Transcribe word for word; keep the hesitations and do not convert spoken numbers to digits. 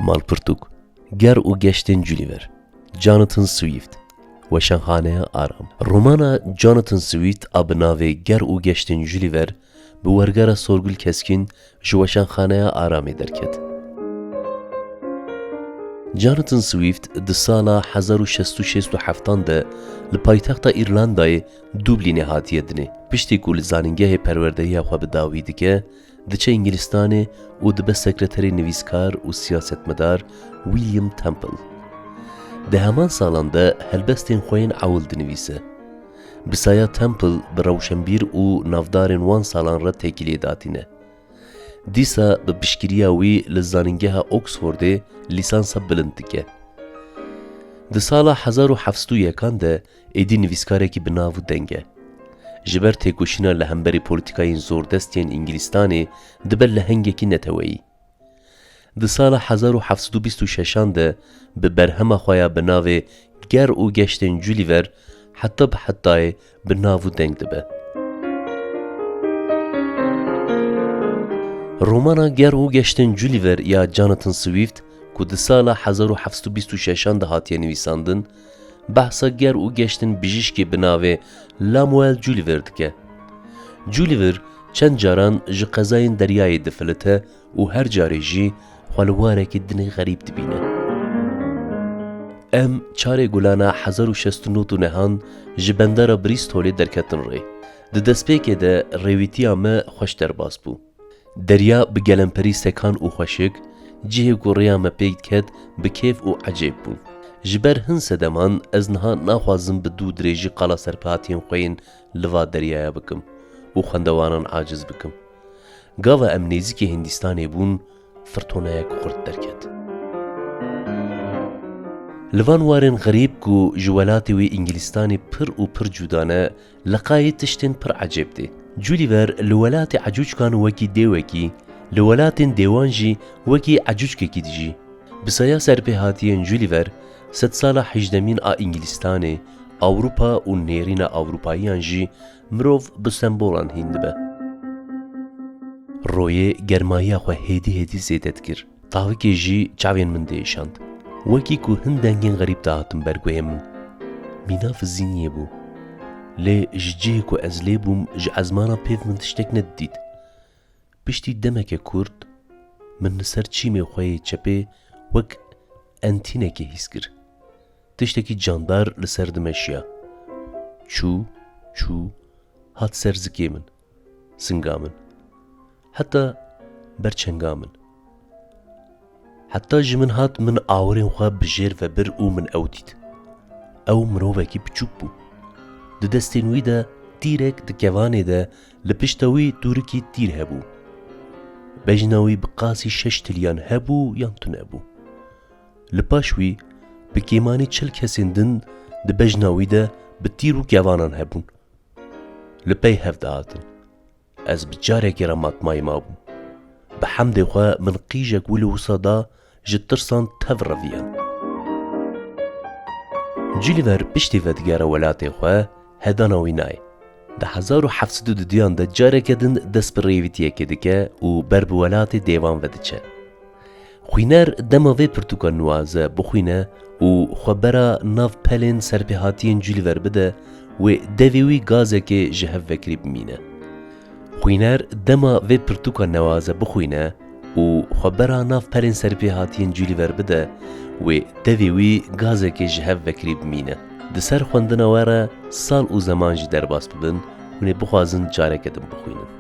Malpirtûk, Ger û Geştên Gulliver, Jonathan Swift, Weşanxaneya Aram. Romana Jonathan Swift a bi navê Ger û Geştên Gulliver bi wergera Sorgul Keskin ji Weşanxaneya Aramê derket. Jonathan Swift di sala hezar û şeş sed û şêst û heft de li paytexta Îrlandayê Dublînê hatiye dinê. Piştî ku li zanîngehê perwerdehiya xwe bi dawî dike, diçe Îngilistanê û dibe sekreterê nivîskar û siyasetmedar William Temple. Di heman salan de helbestên xwe yên ewil dinivîse. Bi saya Temple bi rewşenbîr û navdarên wan salan re têkiliyê datîne. Dîsa bi piştgiriya wî li Zanîngeha Oxfordê lîsansa bilind dike. Di sala hezar û heft sed û yekan de êdî nivîskarekî bi nav û deng e. Ji ber têkoşîna li hemberî polîtîkayên zordest yên Îngilîstanê dibe lehengekî neteweyî. Di sala hezar û heft sed û bîst û şeşan de bi berhema xwe ya bi navê Ger û Geştên Gulliver heta bi hetayê bi nav û deng dibe. Romana Ger û Geştên Gulliver ya Jonathan Swift, ku di sala hezar û heft sed û bîst û şeşan de hatiye nivîsandin, behsa ger û geştên bijîşkê bi navê Lamuel Gulliver dike. Gulliver çend caran ji qezayên deryayê difilite û her carê jî xwe li warekî dinê xerîb dibîne. Em çarê Gulana hezar û şeş sed û nod û nehan ji bendera Bristolê derketin rê. Di destpêkê de rêwîtiya me xweş derbas bû. Derya bi gelemperî sekan û xweşik, cihê ku rêya me pêk diket, bi kêf û ecêb bûn. Ji ber hin sedeman ez niha naxwazim bi dû dirêjî qala serpehatiyên xwe yên li va deryaya bikim û xwendewanan aciz bikim. Gava em nêzîkî Hindîstanê bûn, firtoneyek xurt derket. Li van warên xerîb ku ji welatê wî Îngilîstanê pir û pir cuda ne, leqayê tiştên pir ecêb tê. Gulliver li welatê ecûçkan wekî dêwekî, li welatên dêwan jî wekî ecûçkekî dijî. Bi saya serpêhatiyên Gulliver, sedsala hejdemîn a Îngilîstanê, Ewropa û nêrîna Ewropayiyan jî mirov bi sembolan hîn dibe. Royê germayiya xwe hêdî hêdî zêde dikir. Tavikê jî çavên min diêşand. Wekî ku hin dengên xerîb dihatin ber guhê min. Mîna fizîniyê bû. Lê ji cihê ku ez lê bûm, ji ezmana pêv min tiştek nedidît. Piştî demeke kurt, min li ser çîmê xwe yê çepê wek entînekê hîs kir. Tiştekî candar li ser dimeşiya. Çû, çû, hat ser zikê min, singa min. Heta ber çenga min. Heta ji min hat, min awirên xwe bi jêr vebir û min ew dît. Ew mirovekî biçûk bû. Di destên wî de tîrek, di kevanê de li pişta wî tûrikî tîr hebû. Bejna wî bi qasî şeş tiliyan hebû yan tune bû. Li paş wî bi kêmanî çil kesên din di bejna wî de bi tîr û kevanan hebûn. Li pey hev dihatin. Ez bi carekê re matmayî mabûm. Bi hemdê xwe min qîjek wilo wisa da, ji tirsan tev reviyan. Gulliver piştî vedigere welatê xwe, hedana wî nayê. Di hezar û heft sed û duduyan de careke din dest bi rêwîtiyekê dike û ber bi welatê dêvan ve diçe. Xwîner dema vê pirtûka nuwaze bixwîne û xwe bera nav pelên serpêhatiyên Gulliver bide, wê devê wî gazekê ji hev vekirî bimîne. Xwîner dema vê pirtûka newaze bixwîne û xwe bera nav pelên serpêhatiyên Gulliver bide, wê devê wî gazekê ji hev vekirî bimîne. Di ser xwendina we re sal û zeman jî derbas bibin, hûn ê bixwazin careke din bixwînin.